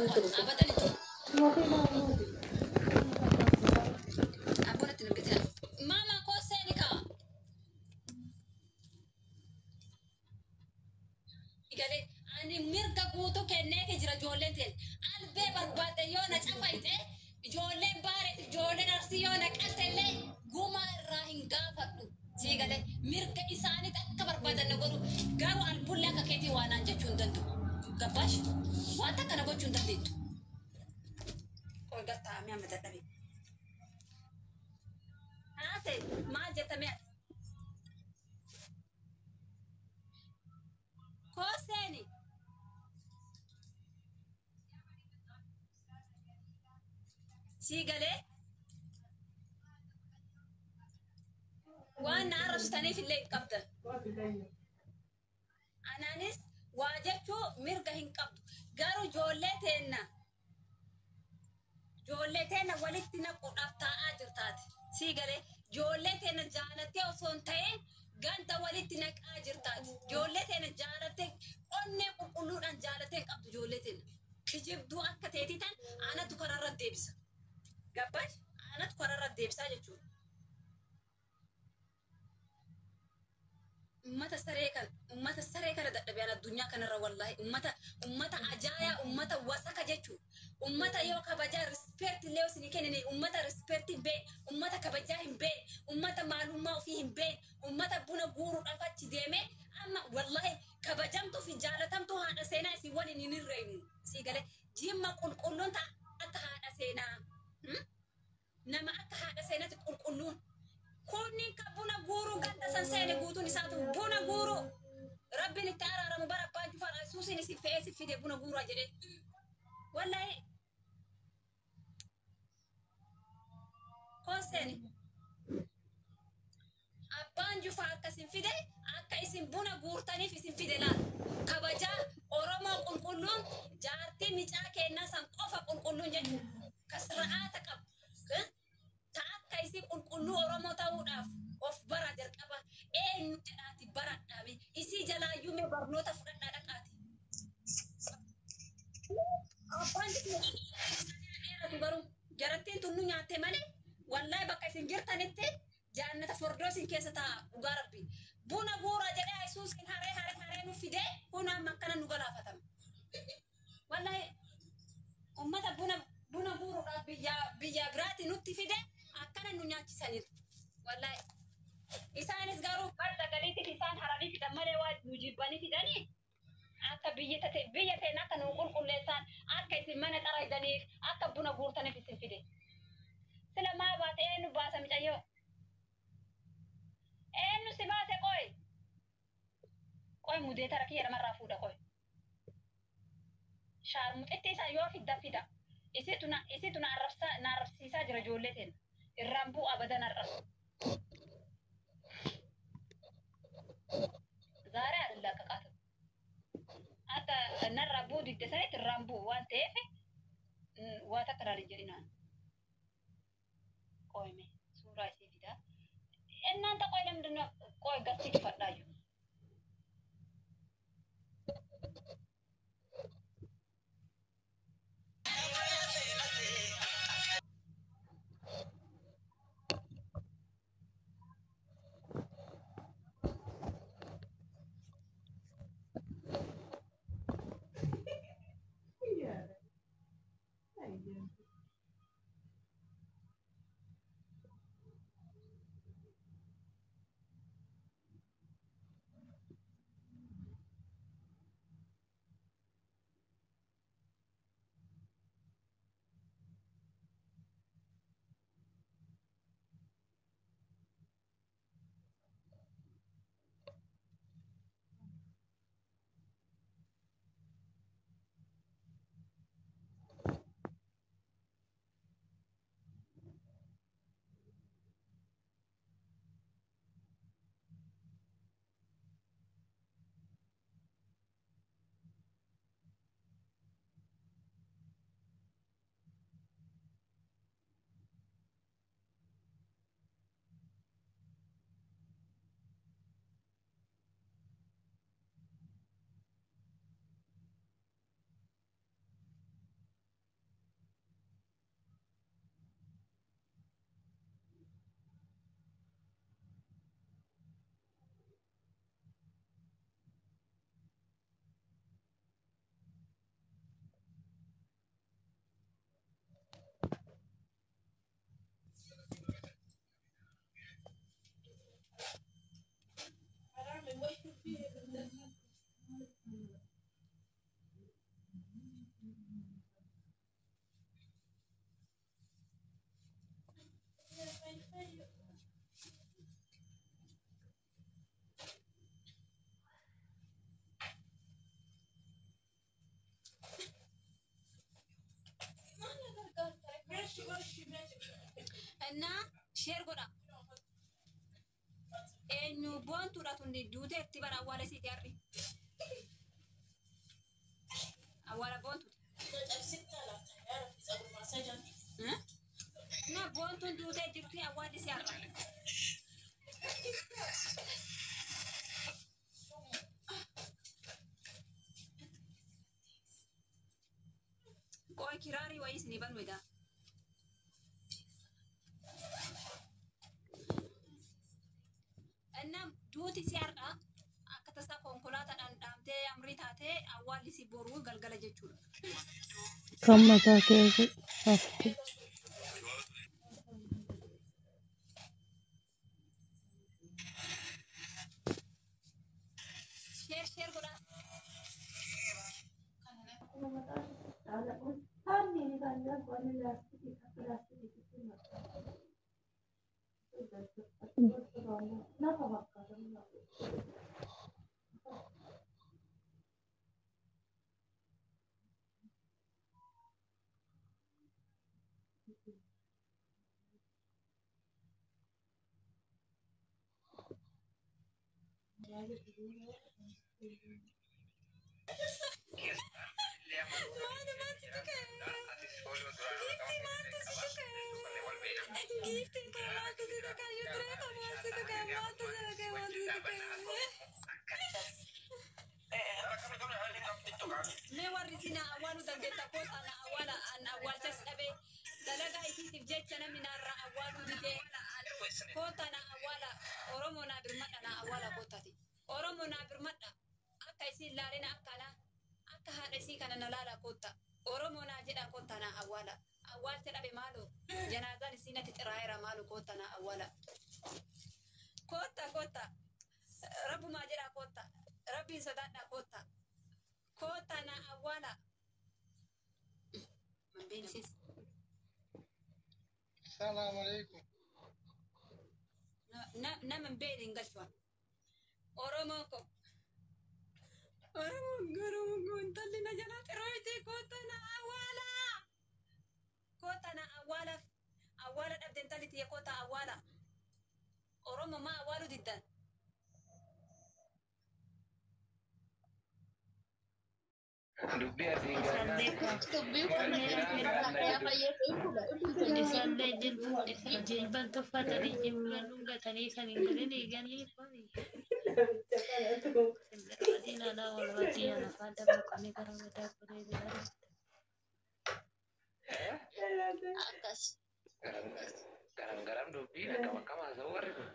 Abadan hin turu. Abboon itti hin argatina. Maama koo seeni kaa. Galee ani mirga guutuu kenneefi jira ijoolleen teen. Albee barbaadde yoo na cafayxe, ijoolleen Baareef ijoolleen Arsii yoo na qalte illee gumaa irraa hin gaafadhu. Sii galee, mirga isaaniitti akka barbaadan na godhu. Garuu albullee akka keetii waa naan jechuu hin danda'u. Gabbaash, waan takka na gochuu hin dandeettu. Qoy gattaa mi'a amma dadhabe. Haase maal jetta mee ati? Koo seeni. Sii galee, waan na arrabsitaniif illee hin qabdan. Anaanis waa jechuu mirga hin qabdu. Garuu ijoollee teenna walitti naquudhaaf taa'aa jirtaati. Sii galee, ijoollee teenna jaalattee osoo hin ta'in ganda walitti naqaa jirtaati. Ijoollee teenna jaalattee, onnee qulqulluudhaan jaalattee hin qabdu ijoollee teenna. Kijibduu akka teetii tan anatu karaarra deebisa. Gabbash, anatu karaarra deebisaa jechuudha. Ummata saree kan, ummata saree kana dadhabee an addunyaa kanarra, wallahi ummata ajaayaa, ummata wasaka jechuudha. Ummata yoo kabajaa, respect illee yoo isinii kennine, ummata respect hin beekne, ummata kabajaa hin beekne, ummata maalummaa ofii hin beekne, ummata buna guuruudhaaf achi deemee amma wallahi kabajamtuu fi jaalatamtuu haadha seenaa isin waliin hin hirreeynu. Sii galee, Jimma qulqulluun ta'a akka haadha seenaa. Nama akka haadha seenaatti qulqulluun. Kunniin kan buna guuruu ganda san seene guutuun isaatu buna guuruu. Rabbiin itti araaramu bara abbaan jufar Yesuusin isin fe'ee si fide buna guuraa jedhee. Wallahi kooseen abbaan jufaa akka isin fide, akka isin buna guurtaniif isin fide laal. Kabajaa Oromoo qulqulluun jaartii micaa kennaa san qofa qulqulluun jechuudha. Ka sir'aata qabu. Ta akka isii qulqulluu Oromoo ta'uudhaaf of bara jalqaba eenyu jedhaati baradhaame, isii jalaayyuu mee barnoota fudhadhaa dhaqaati. Abbaan dheeratu garuu jarattiin tunnu nyaatte malee, wallahi bakka isin jirtanitti jaannata fordoosiin keessa taa'a, dhugaa rabbi. Buna guuraa jedhee Yesuusin haree haree haree nu fidee kun amma akkana nu galaafatama. Wallahi ummata buna guuruudhaaf biyya biraati nutti fide akkana nu nyaachisaniiru. Wallahi isaanis garuu madda galiitiif isaan haranii fidan malee waa nu jibbanii fidanii akka biyya tate biyya ta'een akka nu qulqulleessan, akka isin mana xaraydaniif, akka buna guurtaniif isin fide. Sila maa baate? Eenyu baasa micayyoo? Eenyu si baase? Qoy qoy, mudeetara kiyya namarraa fuudha. Qoy, shaarmuxitti isaa yoo fidda fida. Isitu na arrabsaa, na arrabsiisaa jira. Ijoollee teena irraan bu'u abadan har'a. ዛሬ አልላቀቃትም። Akka narraa bu'u didde sanitti irraan bu'u waan ta'eef waa takka irraan hin jedhinaan. ቆይሜ suuraa isii fidaa. እናንተ ቆይ፣ ለምንድን ነው? ቆይ ገዝቼ cufadhaayyuu. Innaa share godha. Eenyu boontuudha tun duuteetti bara awwaala isiiti har'i. Awwaala boontuuti. Na boontuun duutee jirti awwaalli si har'a. Qoy kiraarii wayii isinii banu edaa. Innaa duuti si har'a akka tasaa konkolaataadhaan dhaamtee amrii taatee awwaalli si boruu galgala jechuudha. Kan mataa kee hafte. Share share godhaa. Maaluma si tuqe? Giiftii maaltu si tuqe? Giiftiin koo maaltu si tuqe? Yuturee koo maaltu si tuqe? Maaltu si tuqe? Maaltu si tuqe? Mee warri isin awwaaluu dandeetta kootaa na awwaala an awwaalchas dhabe dalagaa isiitiif jecha namni naarraa awwaaluu didee kootaa na awwaala Oromoo naa birmadha na awwaala kootaati. Oromoo naa birmadha akka isiin laalina akka anaa akka haadha isii kana na laala kootta. Oromoo naa jedha kootta na awwaala. Awwaalcha dhabe maaloo janaazaan isii natti xiraa'eera maaloo kootta na awwaala. Kootta kootta rabbumaa jedha kootta rabbiin sodaadha kootta. Kootta na awwaala. Mambeensis. Salaam alaikum. Nama hin beekne hin galchuwan. Oromoo ko. Oromoo Oromoo ko intalli na jalaa xirooyte kootta na awwaala. Kootta na awwaala. Awwaala dhabde intalli tiyya kootta awwaala. Oromoo maa awwaaluu diddan? Dubbii asiin gaannaa. Isaallee jilban tuffatanii jilban dhungatanii kan hin galin eeganii simbirrotiin alaa walwatti anafaa dabbaqanii gara mataa koree biraa. Akkas. Garam garam dubbiin akkam akkam haasa'u warri kun.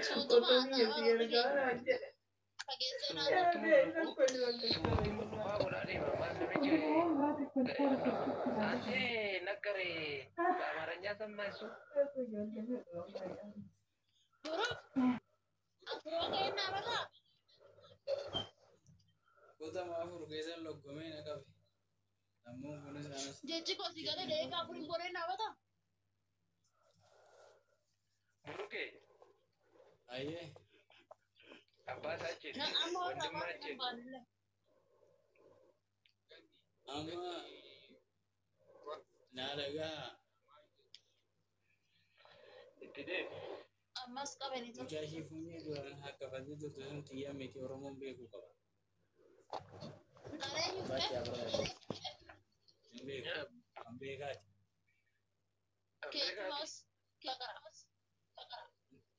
Suutuma haasa'aa fageessee naannoo. Suutuma dhufaa godhaa deema maal namichi አንተ ነገር በአማርኛ ሰማ እሱ Duruu afuroo kennaa barraa. Kutama afur keessan loggomee na qabe. Sammuun kunis anas. Jechi koo si galee daqiiqaa afuriin godhee dhaabata. ብሩኬ Ayyee. አባታችን Na amma warra afaan ወንድማችን hin baanillee. Amma naa dhagaa itti deemi. Ammas qabanii ture. mucaa ishii funyee duraan hakkafatee turte sun xiyyaa miti Oromoon beekuu qaba. Qaree Baatti yuuftee abraa hin beeku. Kan beekaati. keekumas kaqaras.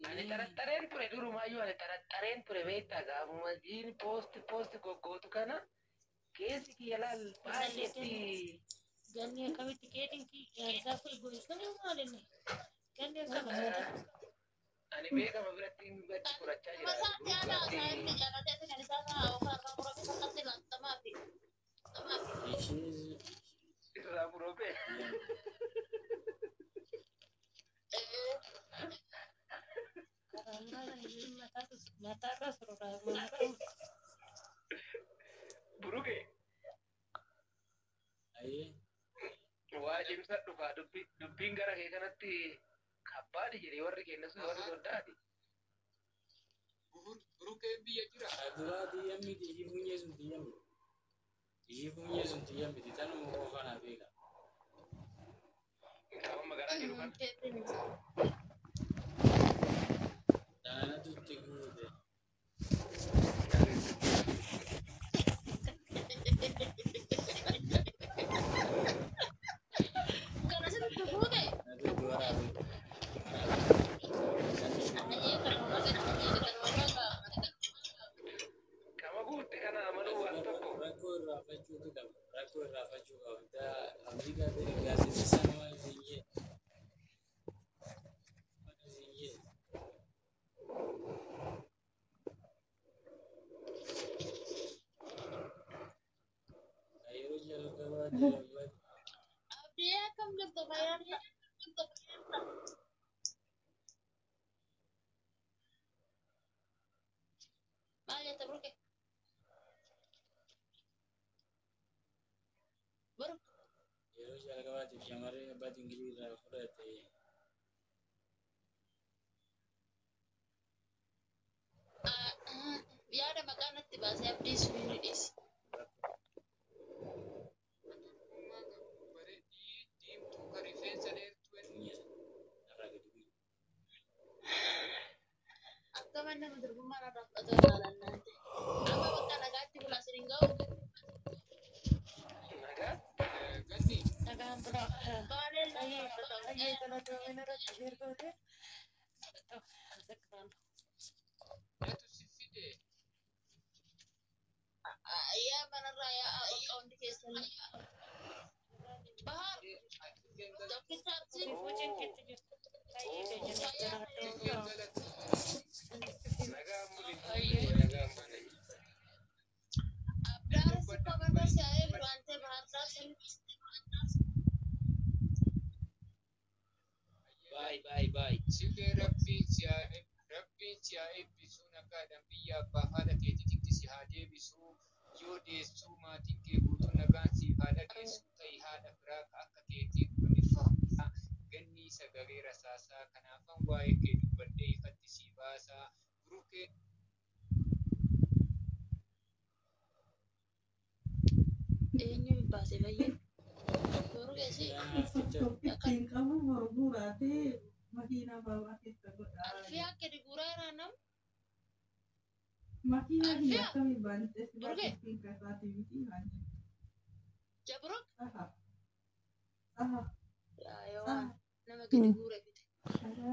Ani xaraxareen ture durumaayyuu ani xaraxareen ture beektaa gaafuma jiin poosti poosti goggootu kana keessi kiyya laal baay'eetti Ganni akkamitti keetiin yaadsaa kun goisamuu maalinni? Ganni akkamitti? Ani beekama biratti hin gadi furachaa jira. Masaa jaala isaa inni jaalatee kan isaa kana yookaan irraa murame akkatti laatamaa fi. Ishiis Irraa murame. Mataarra surraa Buruke ayyee waa cimsa dhufaa dubbiin gara kee kanatti kabbaadi jedhee warri kenna sun warri soddaati. Burukee biyya jira. Duraa xiyyaa miti ishii funyee sun xiyyaa miti. Ishii funyee sun xiyyaa miti tanuma koo kanaa beeka. Qaama magaalaa jiru kana. Daanatu itti guute. Kana sirriitti fuute. Natu itti waraabe. Ayyee kanuma kanuma. Qama guutte kana amanuu waan tokko. Rakkoo irraafachuutu qaba. Rakkoo irraafachuu qaba. Abdii gaazexeessaan maal siin jedhe? Maal siin jedhe? Yeroo jalqabaa jalqabaa Abdii akkam jirtu fayyaan maal jette Burke? Burke yeroo jalqabaatiif shamarree abbaa Ingilii irraa fudhate. Yaada maqaa natti baasee abdii sun ni dhiisi. Bareeddii diimtuu kan rifeensa dheertuu Irraa gadi bu'i. Akkama nama durbummaa irraa fudhatu ilaalan naan ta'e. Amma bakka nagaatti bulaa sin hin ga'u. Nagaa. Ganni Nagaan bulaa. Baaleen Ayyee ayyee galatoomina irratti ergoote. natu si fide. Yaa manarraa yaa bakka hundi keessanii. Bahar Ati galata. tokkicha arsii. Siifuu cinqitti jirtu. Ayyee keenya Galata. Nagaa muli. Nagaa muli. Abdaara si komarra si ayee duraan bahar sanitti. Baay baay baay. Sifee rabbiin si haa rabbiin si haa eebbisuu nagaadhaan biyya abbaa haadha keetiitti si haa deebisuu yoo deessuu maatiin kee guutuu nagaan siif haa dhageessuu ta'i haadha firaa akka keetii kunifaa ganni sagalee rasaasaa kanaafan waa'ee kee dubbadhee ifatti si baasaa burukee Eenyu baasee fayyee? Burgeesi. Ittiin qabu boru guuraatee makiinaa baabaa keessa godhaa. Alfiyaa gadi guuraa irraa nam. Makiinaa biyya Alfiyaa. akkamii baantee si Burge. ittiin kasaatii miti maal Jabruk. Saha. Saha. Yaa yoo waan nama gadi guure fite. Saha.